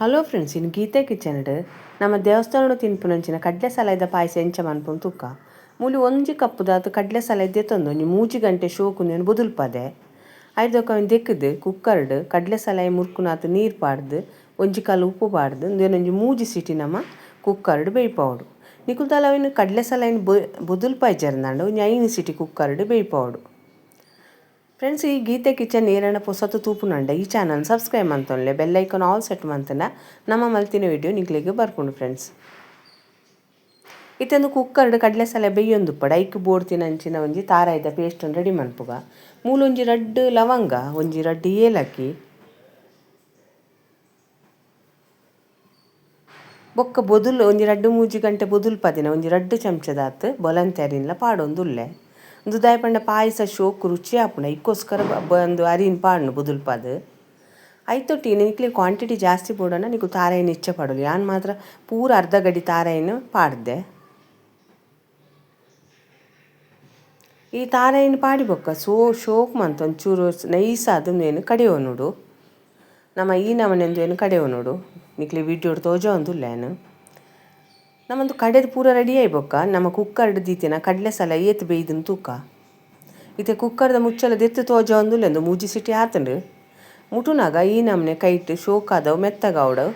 Hello friends, in Geetha kitchen ನಮ್ಮ ದೇವಸ್ಥಾನಡು ತಿನ್ಪುನಂಚಿನ ಕಡ್ಲೆ ಸಲಾಯ್ದ ಪಾಯಸ ಎಂಚ ಮನ್ಪುನು ತೂಕ. ಮೂಲು ಒಂಜಿ ಕಪ್ಪುದಾತ್ ಕಡ್ಲೆ ಸಲಾಯ್ ದೆತ್ತೊಂದು ಒಂಜಿ 3 ಗಂಟೆ ಶೋಕು ನೇನು ಬೊದುಲ್ಪದೆ. ಐದೊಕ ಅವೆನ್ ದೆಕ್ಕುದು ಕುಕ್ಕರ್ಡ್ ಕಡ್ಲೆ ಸಲಾಯ್ ಮುರ್ಕುನಾತ್ ನೀರು ಪಾಡ್ದು ಒಂಜಿ ಕಾಲು ಉಪ್ಪು ಪಾಡ್ದು ಉಂದೆನ್ ಒಂಜಿ 3 ಸಿಟಿ ನಮ್ಮ ಕುಕ್ಕರ್ಡ್ ಬೇಯ್ಪಾವೊಡು. ನಿಕುಲು ದಾಲ ಅವೆನ್ ಕಡ್ಲೆ ಸಲಾಯಿನ್ ಬೊದುಲ್ಪಾಯ್ಜೆರ್ಂದಾಂಡ ಒಂಜಿ 5 ಸಿಟಿ ಕುಕ್ಕರ್ಡ್ ಬೇಯ್ಪಾವೊಡು. ಫ್ರೆಂಡ್ಸ್, ಈ ಗೀತೆ ಕಿಚನ್ ಏರಣ ಪೊಸತು ತೂಪುನಂಡ ಈ ಚಾನಲ್ ಸಬ್ಸ್ಕ್ರೈಬ್ ಮಂತೊನ್ಲೆ, bell icon all set ಮಂತನ ನಮ್ಮ ಮಲ್ತಿನ ವಿಡಿಯೋ ನಿಕ್ಲೆಗ್ ಬರ್ಪುಂಡು ಫ್ರೆಂಡ್ಸ್. ಇತ್ತೊಂದು ಕುಕ್ಕರ್ಡ್ ಕಡ್ಲೆ ಸಲ ಬೇಯೊಂದುಪ್ಪಡ ಐಕ್ ಬೋಡ್ತಿನಂಚಿನ ಒಂಜಿ ತಾರಾಯ್ದ ಪೇಸ್ಟ್ ರೆಡಿ ಮನ್ಪುಗ. ಮೂಲೊಂಜಿ 2 ಲವಂಗ, ಒಂಜಿ 2 ಏಲಕ್ಕಿ, ಬೊಕ್ಕ ಬೊದುಲು ಒಂಜಿ 2-3 ಗಂಟೆ ಬೊದುಲ್ಪದಿನ ಒಂಜಿ 2 ಚಮಚದಾತ್ ಬೊಲಂತೆರಿನ್ಲ ಪಾಡೊಂದುಲ್ಲೆ. ಉಂದು ದಾಯೆ ಪಂಡ ಪಾಯಸ ಶೋಕು ರುಚಿ ಆಪುಂಡು, ಐಕ್ಕೋಸ್ಕರ ಒಂದು ಅರಿನ್ ಪಾಡ್ನು ಬೊದುಲ್ಪದು. ಐತೊಟ್ಟಿಗೆ ನಿಕ್ಲೆ ಕ್ವಾಂಟಿಟಿ ಜಾಸ್ತಿ ಬೋಡೋಣ ನಿಕು ತಾರಾಯಿನ ಇಚ್ಛೆ ಪಾಡೋಲಿ. ಯಾನ್ ಮಾತ್ರ ಪೂರ ಅರ್ಧ ಗಡಿ ತಾರಾಯಿನ ಪಾಡ್ದೆ. ಈ ತಾರಾಯಿನ ಪಾಡಿ ಬೊಕ್ಕ ಶೋಕ್ ಮಂತ್ ಒಂಚೂರು ನೈಸ್ ಆದ್ ಉಂದೆನ್ ಕಡೆಯೊನುಡು. ನಮ ಈ ನಮನೆ ಉಂದೆನ್ ಕಡೆಯೊನುಡು. ನಿಕ್ಲೆ ವಿಡಿಯೋಡ್ ತೋಜೊಂದುಲ್ಲೆ ಯಾನ್. ನಮ್ಮೊಂದು ಕಡೆದು ಪೂರ ರೆಡಿ ಆಯ್ ಬೊಕ್ಕ ನಮ್ಮ ಕುಕ್ಕರ್ಡ್ ದೀತಿನ ಕಡ್ಲೆ ಸಲ ಏತ್ ಬೇಯ್ದನ್ ತೂಕ. ಇತ್ತೆ ಕುಕ್ಕರ್ದ ಮುಚ್ಚಲ ದೆತ್ತು ತೋಜೊಂದುಲ್ಲೆ ಉಂದು 3 ಸಿಟಿ ಆತುಂಡು. ಮುಟುನಾಗ ಈ ನಮನೆ ಕೈಟ್ ಶೋಕಾದವು ಮೆತ್ತಗಾವಡು.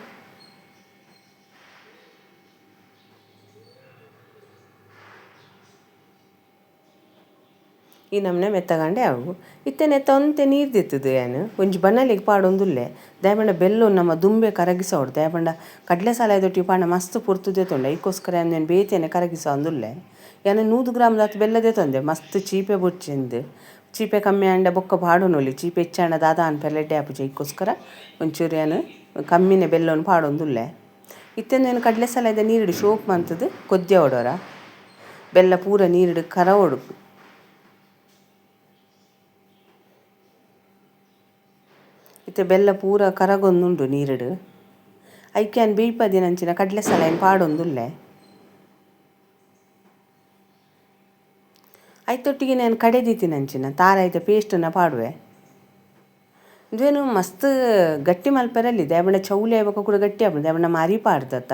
ಈ ನಮನೆ ಮೆತ್ತಗಂಡೆ ಅವು. ಇತ್ತೆ ನೆತ್ತ ಒಂತೆ ನೀರು ದೆತ್ತದು ಯಾನ್ ಒಂಜಿ ಬನಲೆಗ್ ಪಾಡೊಂದುಲ್ಲೆ. ದಾಯೆ ಬೆಲ್ಲೊ ನಮ್ಮ ದುಂಬೆ ಕರಗಿಸೋಡು. ದಾಯೆ ಪಂಡ ಕಡ್ಲೆ ಸಲಾಯ್ದೊಟ್ಟಿಗೆ ಪಾಂಡ ಮಸ್ತ್ ಪೊರ್ತು ದೆತ್ತೊಂಡೆ, ಐಕ್ಕೋಸ್ಕರ ಯಾನ್ ಬೇತೆನೆ ಕರಗಿಸೊಂದುಲ್ಲೆ. ಯಾನ್ 100 ಗ್ರಾಮ್ ದಾತ್ ಬೆಲ್ಲ ದೆತ್ತೊಂದೆ, ಮಸ್ತ್ ಚೀಪೆ ಬೊಡ್ಚಿಂದು. ಚೀಪೆ ಕಮ್ಮಿ ಆಂಡ ಬೊಕ್ಕ ಪಾಡೊನೊಲಿ, ಚೀಪೆ ಹೆಚ್ಚಾಂಡ ದಾದ ಅನ್ಪೆರೆ ಎಡ್ಡೆ ಆಪುಜಿ. ಐಕ್ಕೋಸ್ಕರ ಒಂಚೂರು ಯಾನ್ ಕಮ್ಮಿನೆ ಬೆಲ್ಲೊನು ಪಾಡೊಂದುಲ್ಲೆ. ಇತ್ತೆ ನಾನು ಕಡ್ಲೆ ಸಲಾಯ್ದ ನೀರುಡು ಶೋಕ್ ಮಂತುದು ಕೊದ್ಯ ಬೆಲ್ಲ ಪೂರ ನೀರುಡು ಕರವೊಡು. ಇತ್ತೆ ಬೆಲ್ಲ ಪೂರ ಕರಗೊಂದುಂಡು ನೀರುಡು. ಐಕ್ ಯಾನ್ ಬೇಯ್ಪದಿನಂಚಿನ ಕಡ್ಲೆ ಸಲಾಯಿನ್ ಪಾಡೊಂದುಲ್ಲೆ. ಐತೊಟ್ಟಿಗೆ ನಾನು ಕಡೆದೀತಿನಂಚಿನ ತಾರಾಯ್ದ ಪೇಸ್ಟನ್ನ ಪಾಡುವೆ. ಉಂದೇನು ಮಸ್ತ್ ಗಟ್ಟಿ ಮಲ್ಪೆರಲ್ಲಿ ದಾಯೆ ಚೌಲಿ ಆಯ್ಬೊಕ್ಕ ಕೂಡ ಗಟ್ಟಿ ಆಪುಂಡು. ದಾಯೆ ನಮ್ಮ ಅರಿ ಪಾಡ್ದತ್ತ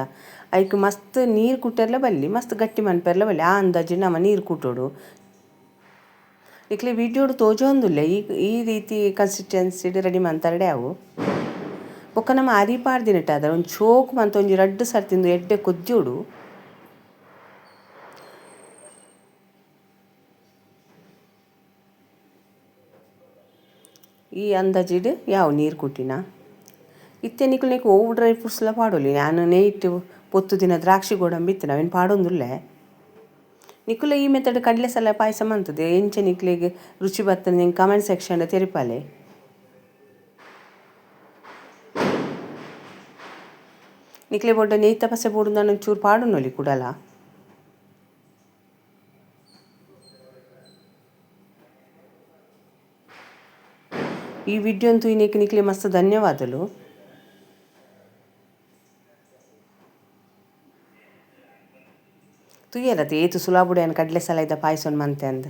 ಐಕ್ ಮಸ್ತ್ ನೀರು ಕುಟ್ಟೆರ್ಲ ಬಲ್ಲಿ, ಮಸ್ತ್ ಗಟ್ಟಿ ಮನ್ಪೆರ್ಲ ಬಲ್ಲಿ, ಆ ಅಂದಾಜು ನಮ್ಮ ನೀರು ಕುಟ್ಟೋಡು. ನಿಕ್ಲೆ ವಿಡಿಯೋಡು ತೋಜೊಂದುಲ್ಲೆ ಈ ಈ ರೀತಿ ಕನ್ಸಿಸ್ಟೆನ್ಸಿಡ್ ರೆಡಿ ಮಂತರಡೆ ಅವು. ಬೊಕ್ಕ ನಮ್ಮ ಅರಿ ಪಾಡ್ದಿನಟ್ಟ ಒಂಜಿ ಚೋಕ್ ಮಂತ ಒಂಜಿ 2 ಸರ್ತಿ ಎಡ್ಡೆ ಕೊದ್ಯೋಡು. ಈ ಅಂದಾಜಿಡ್ ಯಾವ ನೀರು ಕುಟ್ಟಿನ. ಇತ್ತೆ ನಿಕುಲು ನಿಕ್ ಓವು ಡ್ರೈ ಫ್ರೂಟ್ಸ್ಲ ಪಾಡೊಲಿ. ಯಾನ್ ನೆಯ್ಟ್ ಪೊತ್ತು ದಿನ ದ್ರಾಕ್ಷಿ ಗೋಡಂಬಿ ಇತ್ತಿನ ಅವೆನ್ ಪಾಡೊಂದುಲ್ಲೆ. ನಿಕುಲು ಈ ಮೆಥಡ್ ಕಡ್ಲೆ ಸಲ ಪಾಯಸ ಮಂತುದು ಎಂಚ ನಿಕ್ಲೆಗ್ ರುಚಿ ಬತ್ತುಂಡು ಎಂಕ್ ಕಮೆಂಟ್ ಸೆಕ್ಷನ್ ತೆರಿಪಾಲೆ. ನಿಕ್ಲೆ ಬೊಡ್ಡ ನೆಯ್ತ ಪಸೆ ಬೋಡುಂದಾಂಡ ಒಂಚೂರು ಪಾಡೊನೊಲಿ ಕುಡಲ. ಈ ವಿಡಿಯೋನ್ ತೂಯಿನೆಕ್ ನಿಕ್ಲೆ ಮಸ್ತ್ ಧನ್ಯವಾದಲು. ತೂಯೆರತ ಏತ್ ಸುಲಭುಡು ಯಾನ್ ಕಡ್ಲೆ ಸಲಾಯ್ದ ಪಾಯಸೊನ್ ಮಂತೆ ಅಂದ್.